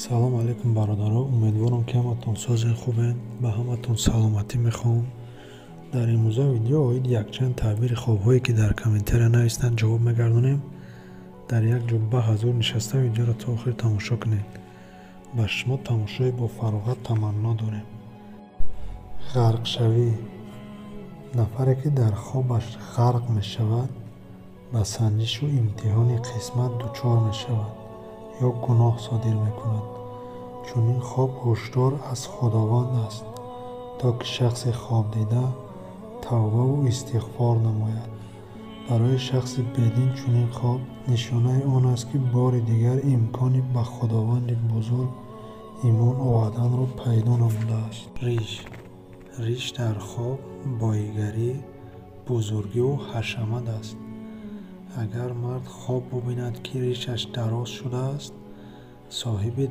Салом алейкум, бародаро! Умедворам, ки ҳаматон созен, хубен. Ба ҳаматон саломатӣ мехоҳам. Дар имрӯза видео оиди якчанд таъбири хобҳое, ки дар комментария навистанд, ҷавоб мегардонем. Дар як ҷо ба ҳазур нишаста, видеоро то охир тамошо кунед. Ба шумо тамошои бофароғат таманно дорем. Ғарқшавӣ. Нафаре, ки дар хобаш ғарқ мешавад, ба санҷишу имтиҳони қисмат дучор мешавад ё гуноҳ содир мекунад. Чунин хоб ҳушдор аз Худованд аст, то ки шахси хобдида тавбаву истиғфор намояд. Барои шахси бедин чунин хоб нишонаи он аст, ки бори дигар имкони ба Худованди бузург имон оварданро пайдо намудааст. Риш. Риш дар хоб боигарӣ, бузургиву ҳашамат аст. Агар мард хоб бубинад, ки ришаш дароз шудааст, соҳиби